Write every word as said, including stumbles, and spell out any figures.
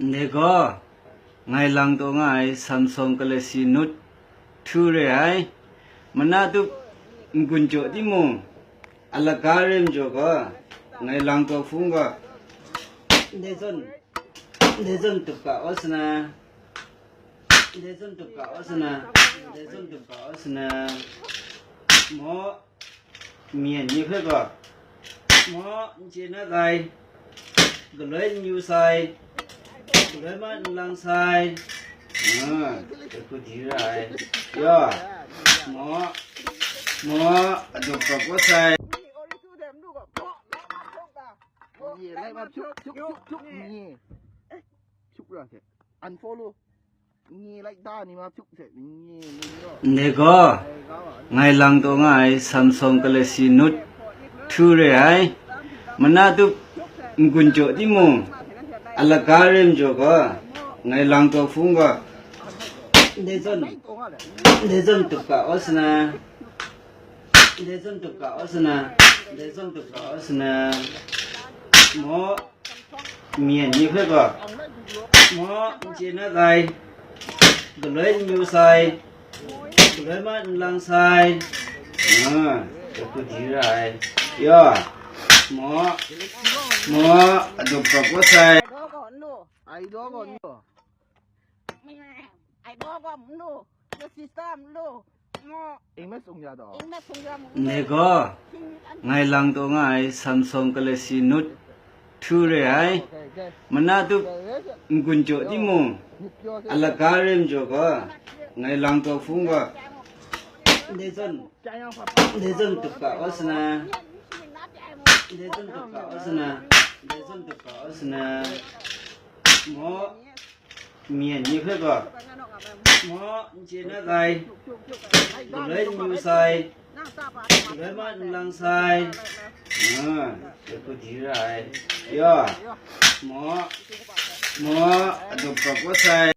Ndai gaw, ngai lang taw nga ai Samsung Galaxy Note two re ai. Mana tup n-gun jaw timung, a laga re majaw gaw, ngai lang taw hpung gaw, ndai zawn, ndai zawn tup ga aw sana, ndai zawn tup ga aw sana, ndai zawn tup ga aw sana, maw, myen ni hpe gaw, maw, n chye na sai, galoi n yu sai, galoi ma n lang sai, a, hku di ra ai, ya, maw, maw, adup kawp kawt sai. Nye, like ma, pyuk, pyuk, pyuk, pyuk, nye. Pyuk ra hte. Unfollow. Nye, like da ni ma, pyuk hte. Nye, nye, nye. Ndai gaw, ngai lang taw nga ai Samsung Galaxy Note two re ai. Mana tup n-gun jaw timung, a laga re majaw gaw, ngai lang taw hpung gaw, ndai zawn, ndai zawn tup ga aw sana, ndai zawn tup ga aw sana, ndai zawn tup ga aw sana, maw, myen ni hpe gaw, maw, n chye na sai, galoi n yu sai, galoi ma n lang sai, a, hku di ra ai, ya, maw, maw, adup kawp kawt sai. Ai daw gaw n lu. Ai daw gaw n lu. Your sister n lu. English sung ya daw. English sung ya n lu. Ndai gaw, ngai lang taw nga ai Samsung Galaxy Note two re ai. Okay, okay. Mana tup n-gun jaw timung, a laga re majaw gaw, ngai lang taw hpung gaw, ndai zawn, ndai zawn tup ga aw sana, ndai zawn tup ga aw sana, ndai zawn tup ga aw sana, maw, myen ni hpe gaw, maw, n chye na sai, galoi n yu sai, galoi ma n lang sai, a, hku di ra ai, ya, maw, maw, adup kawp kawt sai.